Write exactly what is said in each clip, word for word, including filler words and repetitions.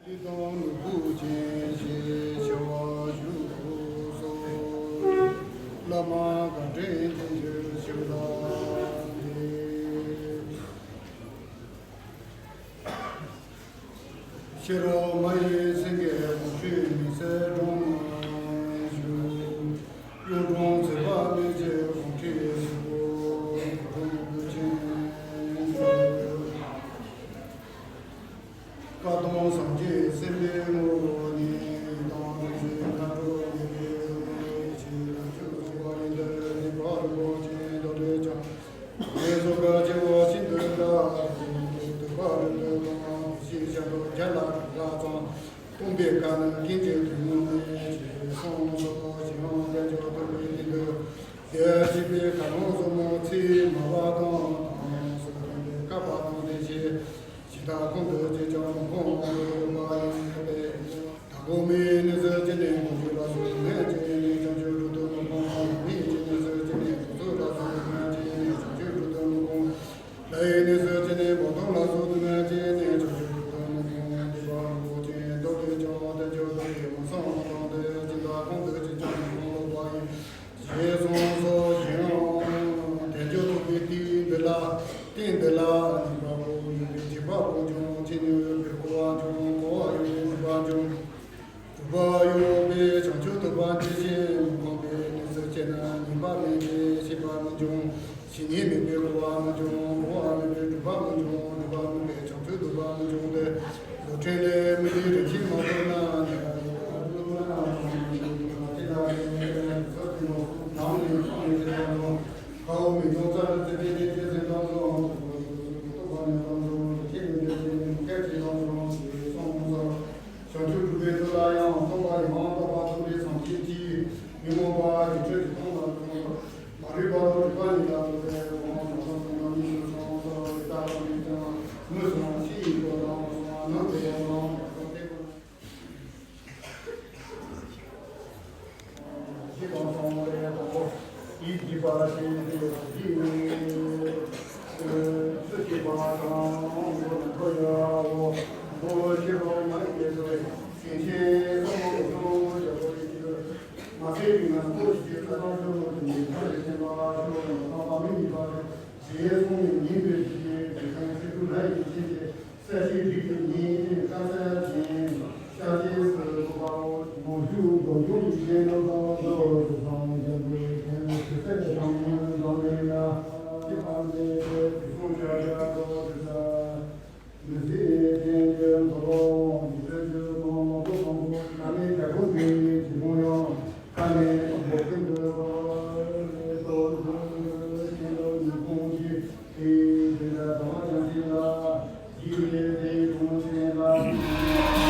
དང་ནོར་བུ་ཅན་ཞེས་བྱ་བ་བཞུགས་སོ། བླ་མ་དགའ་ལྡན་རྗེས་འཇུག་ཞུ་ལ་འདི། ཤེས་རབ་མ་ཡི་སེང་གེ་དགོངས་ཁྲོད་མི་ཟད་སྒྲོན་མ་བཞུགས། གཡུང་དྲུང་མཛེས་པ་མི་ཕྱེད་དགོངས་ཁྲོད་གཟིགས་པོ་སྒྲོན་མ་ཅན་བཞུགས། བཀའ་གདམས་སངས་རྒྱས་སེམས་དཔའི་ངོ་བོ་ཉིད། ཡི་དམ་རིག་འཛིན་མཁའ་འགྲོ་མ་ཡི་ཡེ་ཤེས་ལ་ཕྱོགས་བཅུ་པ་ཡི་འདི་ནི་བར་རིན་པོ་ཆེ་རྡོ་རྗེ་འཆང་། ངེས་སོ་ག་བྱེ་བ་ཤིན་ཏུ་དག་ཐུབ་པ་རིན་པོ་ཐོང་དེ་ཞེས་བྱ་དོ་རྒྱ་ལ་རིག་ལ་ཚང་། སྟོང་པའི་ཀ་ནི་ཀུན་གྱི་དོན་ཡོད་མེད་ཅེས་གསུངས་སོ། ཞེས་ཡང་དལ་འབྱོར་ཐོབ་པའི་དོན་དུ། དེ་ཞེས་པའི་ཁ་ལོང་གཟུགས་མོ་ཚིག་མ་པ་དང་དང་སོགས་ལྡན་པའི་བཀའ་པ་དང་དེ་བཞིན་ཇི་ལྟར་ཁོང་དུ་ཆུད་ཀྱང་མི་ཁོང་དབང་དུ་ཡོད་པ་ཡིན་པས། དང་པོ་མིའི་གནས་སུ་སྐྱེས་ནས་མགོ་མཇུག་ལ་སོགས་སྡུག་བསྔལ་སྐྱེས་ནས་བྱང་ཆུབ་འགྲོ་དུ་མི་ཁོང་། མིའི་སྐྱེ་གནས་སུ་སྐྱེས་ནས་གདོང་གཟུགས་ལ་སོགས་སྡུག་བསྔལ་སྐྱེས་ནས་བྱང་ཆུབ་འགྲོ་དུ་མི་ཁོང་། ལྷའི་གནས་སུ་སྐྱེས་ནས་འབུབ་སྟོང་ལ་སོགས་སྡུག་བསྔལ་སྐྱེས་ནས་བྱང་ཆུབ་འགྲོ་དུ་མི་ཁོང་། འདས་པ་རིན་པོ་ཆེ་མདོ་སྡེ་ལྕོགས་དལ་འབྱོར་ཐོབ་པའི་མུན་སེལ་དང་དེ་ཇི་ལྟར་ཁོང་དུ་ཆུད་ཀྱང་མི་ཁོང་ལོག་པ་ཡིན། ཞེས་གསུངས་སོ། ཞེས་ཡང་དལ་འབྱོར་ཐོབ་པའི་རྟེན་འདི་ལ། རྟེན་འདི་ལ་ཉེས་པ་པོ་ཡོད་པའི་རྗེས་དཔག་པོ་འབྱུང་། ཕྱིས་མྱོང་ཡོད་པའི་གོ་བ་འབྱུང་། གོ་བ་ཡོད་པའི་སྒྲིབ་པ་འབྱུང་། སྒྲིབ་པ་ཡོད་པའི་བྱང་ཆུབ་ཐོབ་པ་ཇི་བཞིན་མི་ཁོམ་པའི་གནས་སུ་སྐྱེས་ན་ཉེས་པ་མེད་པའི་ཤེས་པ་མི་འབྱུང་། ཇི་སྙེད་མེད་པའི་གོ་བ་མི་འབྱུང་། གོ་བ་མེད་པའི་སྒྲིབ་པ་མི་འབྱུང་། སྒྲིབ་པ་མེད་པའི་བྱང་ཆུབ་ཐོབ་པ་མི་འབྱུང་སྟེ། བློ་ཕྲིན་ལས་མི་འདི་རིན་ཆེན་མ་ཐོབ་ན་ཉེས་པ་ཡོད་པ་ལ་སོགས་མ་ཞིག་ཐོབ་པ་ཅི་ལ་ཡོད་པའི་ཚོགས་ཀྱི་ངོ་བོ་ནང་ནས་ཚོགས་ནས་ཚེ་དང་ནོ། ཁ་བོ་མི་གཏོང་ཚར་ཚེ་དེ་ནས་ཚེ་ཚེ་དང་ནོ། ཐོབ་པ་ནས་དང་ནོ། ཁྱེད་ནས་ཚེ་ནས་ཁྱེད་ཚེ་དང་ནོ། ཞེས་གསུངས་སོ། བྱང་ཆུབ་སྒྲུབ་པའི་མཐུ་ལ་ཡང་སྟོང་པ་ཉིད་མ་རྟོགས་པ་ཐུགས་རྗེ་བྱང་ཆུབ་ཀྱི་ཉོན་མོངས་པ་ཀྱི་ཆོས་ཀྱི་སྟོང་ལ་སོགས་མ་རིག་པ་དང་རིག་པ་གཉིས་ལ་སོགས་པའི་སྒོ་མང་དང་སོགས་པའི་ཉམས་ཉིད་སུ་སོང་སོ། དེ་ལྟ་བུ་ནི་ཀྱང་མུན་སོང་ཕྱི་ཡི་སྒོ་དང་སོང་ནང་དུ་ཡང་སོང་། ཞེས་དང་གསུངས་པས་དང་པོ་ཡིད་ཀྱི་པ་ཞེས་པའི་ཡིད་ནི། ཚུལ་གྱི་པ་དང་མགོ་ནི་ཁོ་ཡའོ། མགོ་ཤེས་པ་མ་ཡིན་པའི་ཚུལ་སེང་ཆེན་སོགས་མང་དུ་སོང་བ་ཞེས་པ་ཡིན་གྱི། མ་ཟད་ཀྱི་ངང་ཚུལ་ཞེས་ས་དང་ཆོས་ལུགས་ཀྱི་མིང་ཐ་ལས་བསྟན་པ་ཆོས་ལུགས་ལ་བརྟག་པ་མི་གཉིས་པ་རེད། ཞེས་གསུངས་ནས་ཉན་པའི་དེ་བཞིན་དེ་ཁོང་ཚེ་རིང་ལྷ་ཡི་ཆེད་དེ་གསལ་བྱེད་རིགས་ཀྱི་ཉིན་ཤིང་དཀར་གསལ་ཅན་ཤར་རྗེས་སུ་འགོད་པའོ། མོ་ཤུགས་སྒོ་འབྱུང་གི་ཆེན་ནོ་དང་ལོ་དུ་སང་རྒྱལ་པོའི་ཁྱེད་ནི་དུ་སེ་དང་མོའི་འཛམ་གླིང་ན་ཅི་ཨ་ནེ་དེ་དུ་སོང་ཤར་ཤར་དོ་དུ་ས། མི་ཚེའི་རྟེན་གྱི་འགྲོ་འོང་མི་ཚེ་གྱི་དོན་ལོ་ཏོག་དང་པོ་ཨ་ནེ་རྒྱལ་པོ་འདི་ཉིད་ཀྱི་མོ་ཡང་ཨ་ནེ་འབོག་ཀུན་ཏུ་རོ་ལེ་ཏོ་ཏུ་ཤེས་རབ་ཉིད་ཁོང་གི་དེའི་དེ་ལ་དང་ཡང་ཞིག་ལ་ཡིད་ལས་དེའི་གོང་ཆེན་ལ།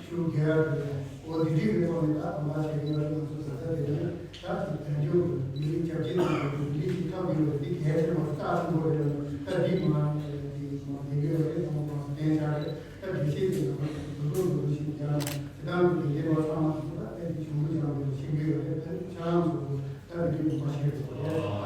ཤུགས་རྒྱག་དགོས། འོ་དེ་འདྲའི་གི་ཐོག་ནས་ད་གོམ་པ་བྱེད་ཀྱི་ཡོད་རེད། ང་ཚོ་ས་ཆ་དེ་ནས་ད་དེ་དལ་འབྱོར་གྱི་མི་རིགས་སྐྱབས་རྗེས་གནང་དགོས། མི་རིགས་ཀྱི་ཐབས་ཡོད་རེད། འདི་གལ་ཆེ་བ་རྩ་ཆེན་པོ་རེད། ད་འདི་མ་འདི་མ་འདི་ཡོད་རེད། ང་ཚོ་གཏན་འཇགས་རེད། ད་དགེ་བཤེས་ཀྱི་ནང་དུ་འགྲོ་འགྲོ་ཞིག་རྒྱག་ན་དེ་དང་དེ་འདྲའི་བ་ཚང་མ་ཚོ་ད་ཨེ་འདི་བྱུང་རྒྱུ་ཅང་རེད། ཤེས་ཀྱི་ཡོད་རེད། ད་ཆང་ཚོ་ད་འདི་འདྲའི་གོམ་པ་བྱེད་དགོས་རེད།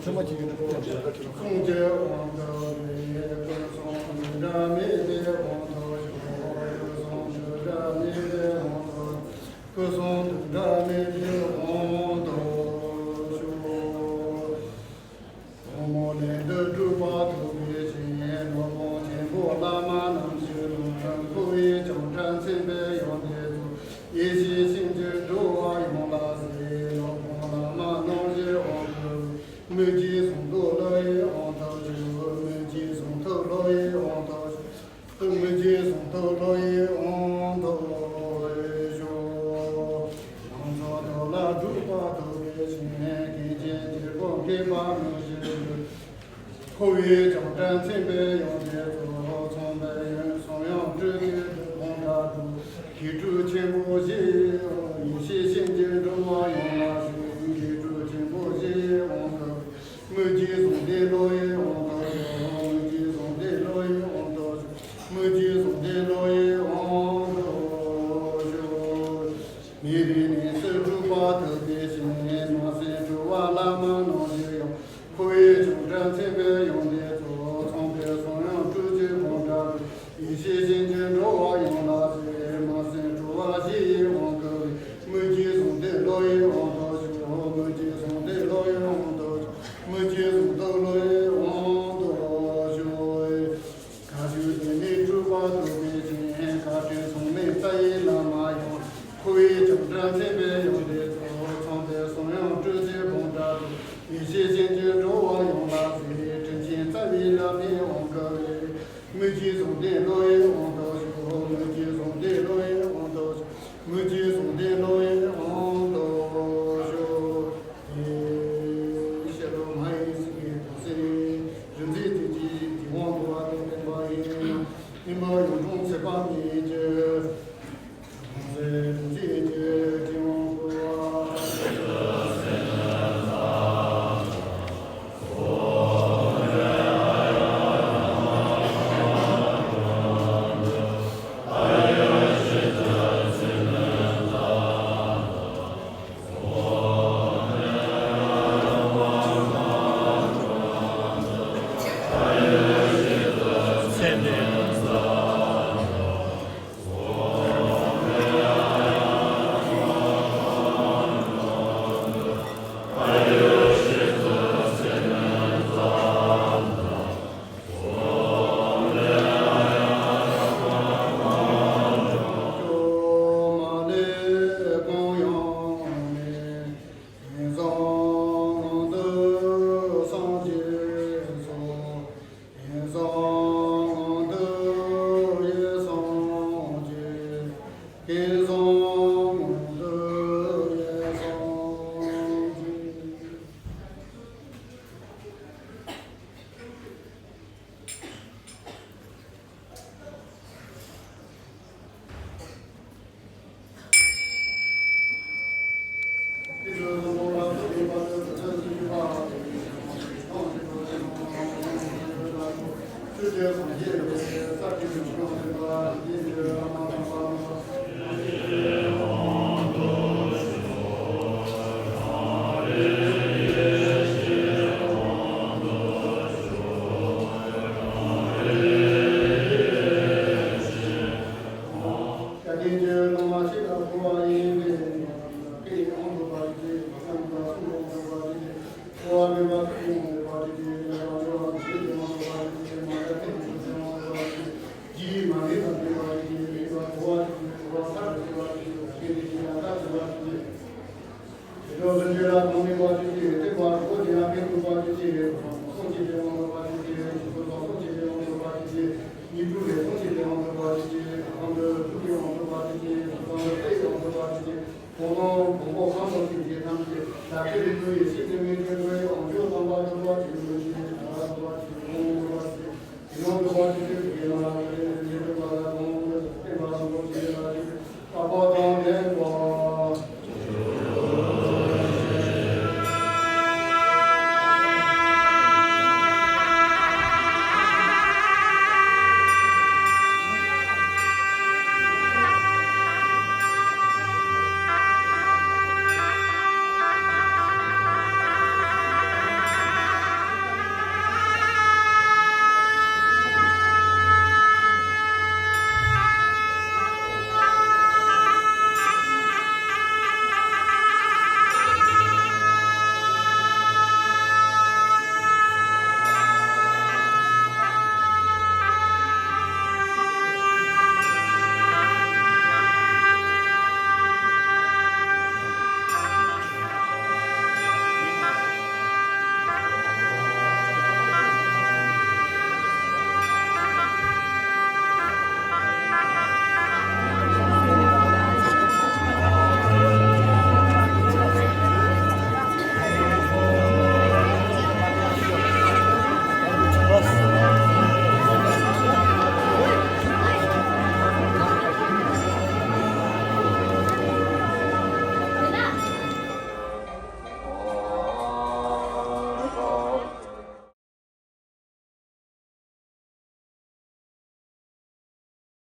སྐུ་གསུང་ཐུགས་འདྲ་མེད་པའི་དབང་དུ་ཞུགས། སྐུ་གསུང་ཐུགས་འདྲ་མེད་པའི་དབང་དུ་ཞུགས། སྐུ་གསུང་ཐུགས་འདྲ་མེད་པའི་དབང་དུ་ཞུགས། ཐུན་མོང་ལས་འདི་སྒྲུབ་པ་ཐུབ་པའི་ཕྱིར། སློབ་དཔོན་ཆེན་པོ་བླ་མ་རྣམས་ཀྱི་ལུང་དང་། འཁོར་བའི་བྱང་སྒྲ་མཚན་པའི་ཡོན་ཏན་ཚོགས། ཡེ་ཤེས་ཤིན་ཏུ་འགྲོ་བ་ཡོངས་ལ་གཟིགས། སློབ་དཔོན་བླ་མ་རྣམས་ཀྱི་དབང་དུ། མི་བརྗེད་གཟུངས་ཐུབ་སློབ་ཡི་དབང་དུ་ཞུགས། མི་བརྗེད་གཟུངས་ཐུབ་སློབ་ཡི་དབང་དུ་ཞུགས། མི་བརྗེད་གཟུངས་ཐུབ་སློབ་ཡི་དབང་དུ་ཞུགས། ལམ་ཟབ་ཐབས་ལ་སྒྲུབ་པ་ཐུབ་པའི་ཕྱིར། མཁན་ཆེན་དཀྱིལ་འཁོར་མཁས་པ་རྣམས་ཀྱི་ལུང་། འཁོར་བའི་བྱང་སྒྲ་མཚན་པའི་ཡོན་ཏན་ཚོགས། ཚངས་པའི་དབྱངས་སུ་ཡང་སྤྲུལ་ཏེ་སྒྲུབ་དཔུང་དྲག་སྒྲོགས། མཁས་གྲུབ་ཆེན་པོ་བཞི་ཡི་དབང་། ཡེ་ཤེས་ཤིན་ཏུ་འགྲོ་བ་ཡོངས་ལ་གཟིགས། མཁས་གྲུབ་ཆེན་པོ་བཞི་ཡི་དབང་དུ། མི་བརྗེད་གཟུངས་ལྡན་སློབ་ཡི་དབང་དུ་ཞུགས། མི་བརྗེད་གཟུངས་ལྡན་སློབ་ཡི་དབང་དུ་ཞུགས། མི་བརྗེད་གཟུངས་ལྡན་སློབ་ཡི་དབང་དུ་ཞུགས། མི་རིགས་གནས་སུ་གྲུབ་པ་ཐུབ་པའི་ཕྱིར། སྣང་སྲིད་གྲོལ་བ་བླ་མ་རྣམས་ཀྱི་ཡང་། འཁོར་བའི་བྱང་སྒྲ་མཚན་པའི་ཡོན་ཏན་ཚོགས། ཚངས་པའི་གསུང་དབྱངས་སྤྲུལ་ཏེ་དགོངས་འགྲེལ་སྒྲོགས། ཡེ་ཤེས་ཤིན་ཏུ་འགྲོ་བ་ཡོངས་ལ་གཟིགས། སྣང་སྲིད་གྲོལ་བ་བཞི་ཡི་དབང་དུ། མི་བརྗེད་གཟུངས་ལྡན་སློབ་ཡི་དབང་དུ་ཞུགས། མི་བརྗེད་གཟུངས་ལྡན་སློབ་ཡི་དབང་དུ་ཞུགས། མི་བརྗེད་གཟུངས་ཐུབ་སློབ་ཡི་དབང་དུ་ཞུགས། བཀའ་བརྒྱུད་བསྟན་པའི་སྤྲུལ་པ་ཐུབ་པའི་ཕྱིར། བཀའ་དྲིན་མཚུངས་མེད་རྩ་བའི་བླ་མ་ཡང་། འཁོར་བའི་བྱང་སྒྲ་མཚན་པའི་ཡོན་ཏན་ཚོགས། ཚངས་པའི་གསུང་དབྱངས་སྤྲུལ་ཏེ་དགོངས་འགྲེལ་སྒྲོགས། ཡེ་ཤེས་ཤིན་ཏུ་འགྲོ་བ་ཡོངས་ལ་གཟིགས། དྲིན་ཆེན་རྩ་བའི་བླ་མའི་དབང་བསྐུར་བས། མི་བརྗེད་གཟུངས་ལྡན་སློབ་ཡི་དབང་དུ་ཞུགས། མི་བརྗེད་གཟུངས་ལྡན་སློབ་ཡི་དབང་དུ་ཞུགས། མི་བརྗེད་གཟུངས་ལྡན་སློབ་ཡི་དབང་དུ་ཞུགས། ཨེ། ཤེས་རབ་མ་ཡི་ཚིག་གི་དོན་གསལ། རིག་འཛིན་དེ་གྱིས་དགེ་བ་འགྲོ་བ་དང་ལྡན་པ་ཡིན། སྙན་པ་གཡུང་དྲུང་ཚེ་དཔག་མེད་ཀྱི།